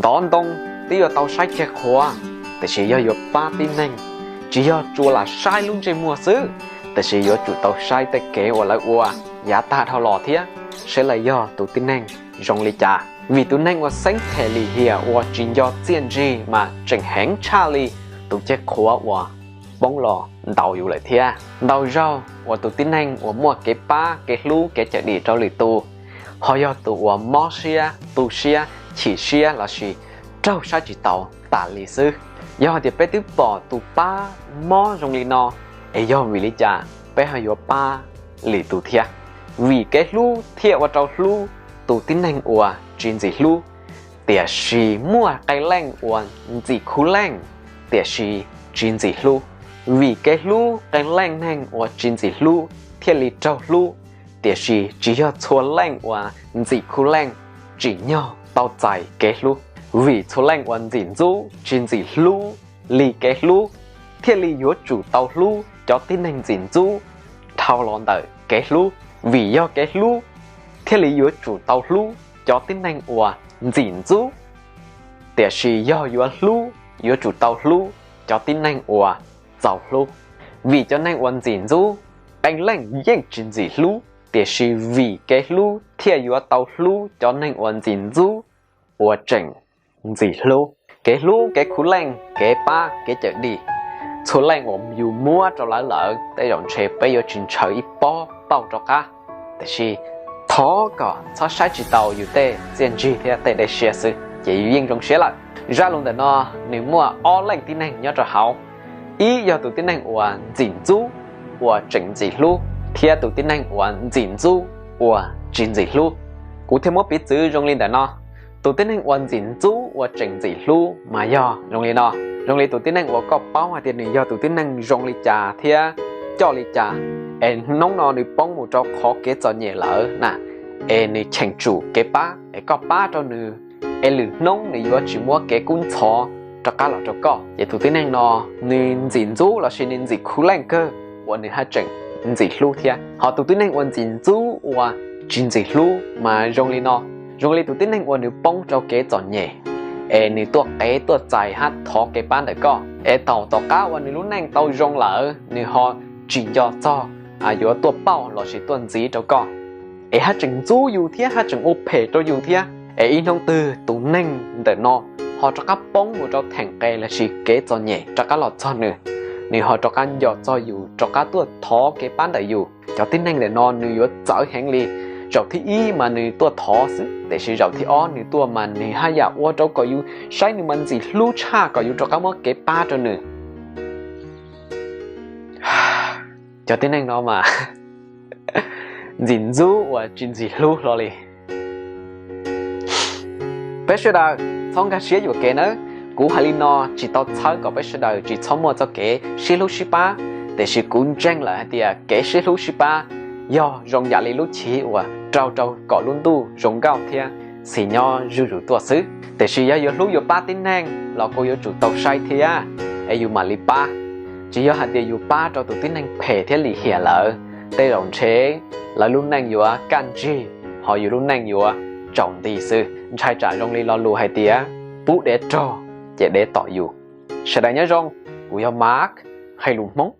Tov ntoo twb yuav tau saib kiag qhuav, tiam sis yog yuav pab tib neeg, tsis yog tsuas lam saib lub ntsej muag xwb, tiam sis yuav tsum tau saib tej kev uas lawv ua yav tag dhau los thiab, saib lawv yog tus tib neeg zoo li cas. Vim tus neeg uas xeeb them lim hiam uas tsis nco txiaj ntsig mas tseem heev tshaj li tus ceg qhuav uas poob los ntaus yus lawm thiab. Ntau zaug uas tus tib neeg uas muaj kev pab kev hlub kev cawm dim rau lwm tus, ho yog tus uas mob siab tu siab chim siab lossis raug saib tsis taus tas li xwb. Yog hais tias peb twb pom tus pab mob zoo li no, es yog vim li cas peb ho yuav pab lwm tus thiab? Vim kev hlub thiaj ua rau hlub tus tib neeg uas tsis ntxim hlub, tiam sis muaj qee leej uas ntxim khuv leej tiam sis tsis ntxim hlub. Vim kev hlub qee leej neeg uas tsis ntxim hlub thiaj li raug hlub, tiam sis tsis yog txhua leej uas ntxim khuv leej tsim nyog tau txais kev hlub. Vim txhua leej uas ntxim ntxub tsis ntxim hlub li kev hlub, thiaj li yuav tsum tau hlub cov tib neeg ntxim ntxub dhau los ntawm kev hlub. Vim yog kev hlub, thiaj li yuav tsum tau hlub cov tib neeg uas ntxim ntxub, tiam sis yog yuav hlub, yuav tsum tau hlub cov tib neeg uas txaus hlub. Vim cov neeg uas ntxim ntxub, qee leej yeej tsis ntxim hlub, tiam sis vim kev hlub thiaj yuav tau hlub cov neeg uas ntxim ntxub uas tseem ntxim hlub. Kev hlub, kev khuv leej, kev pab kev cawm dim, txhua leej uas yus muab rau lawv lawm tej zaum ntshe peb yuav tsis ntshaw ib pob pauj rov qab. Tiam sis thov kom txhob saib tsis taus yus tej txiaj ntsig thiab tej dej siab xwb ces yus yeej zoo siab lawm. Zaj lus ntawm no nws muaj ob leej tib neeg nyob rau hauv. Ib yog tus tib neeg uas ntxim ntxub uas tseem ntxim hlub, thiab tus tib neeg uas ntxim ntxub uas tsis ntxim hlub. Kuv thiaj muab piv txwv zoo li ntawm no. Tus tib neeg uas ntxim ntxub uas tseem ntxim hlub mas yog zoo li no. Zoo li tus tib neeg uas koj paub hais tias nws yog tus tib neeg zoo li cas thiab coj li cas, es hnub no nws poob mus rau qhov kev txom nyem lawm na, es nws cheem tsum kev pab es koj pab rau nws, es lwm hnub nws yuav tsis muab kev kub ntxhov rov qab los rau koj. Ces tus tib neeg no nws ntxim ntxub lossis nws ntxim khuv leej kawg uas nws haj tseem ntxim hlub thiab. Ho tus tib neeg uas ntxim ntxub uas tsis ntxim hlub mas zoo li no. Zoo li tus tib neeg uas nws poob rau kev txom nyem, es nws tuaj qev tuaj txais hab thov kev pab ntawm koj, es thaum tom qab uas nws lub neej tau zoo lawm nws ho tsis nco txog yuav tuaj pauj lossis tuaj ntxiv rau koj, es haj tseem ntxub yus thiab haj tseem ua phem rau yus thiab. Es ib hnub twg tus neeg ntawm no ho rov qab poob mus rau theem qes lossis kev txom nyem rov qab los txog nws, nws ho rov qab nco txog yus rov qab tuaj thov kev pab ntawm yus. Cov tib neeg ntawm no nws yuav txawv heev li. Zaum thib ib mas nws tuaj thov xwb, tiam sis zaum thib ob nws tuaj mas nws haj yam ua rau kom yus saib nws mas ntxim hlub tshaj kom yus rov qab muab kev pab rau nws. Cov tib neeg no mas ntxim ntxub uas tsis ntxim hlub hlo li. Peb sawv daws txhob nkag siab yuam kev nawb. Kuv hais li no tsis tau txhawb kom peb sawv daws tsis txhob muaj txoj kev sib hlub sib pab, tiam sis kuv ntseeg lawm hais tias kev sib hlub sib pab yog zoo yam li lub chiv uas rau rau kom lub ntuj zoo nkauj thiab xis nyob zuj zus tuaj xwb. Tiam sis yog yuav hlub yuav pab tib neeg los kuj yuav tsum tau saib thiab, es yus mam li pab. Tsis yog hais tias yus pab rau tus tib neeg phem thiab lim hiam lawm, tej zaum ntshe lawv lub neej yuav kaj ntsig, ho yus lub neej yuav tsaus nti xwb. Ntshai tsam zoo li lo lus hais tias pub dev rog ces dev tom yus. Sawv daws nyob zoo, kuv yog Mark, hais lus Hmoob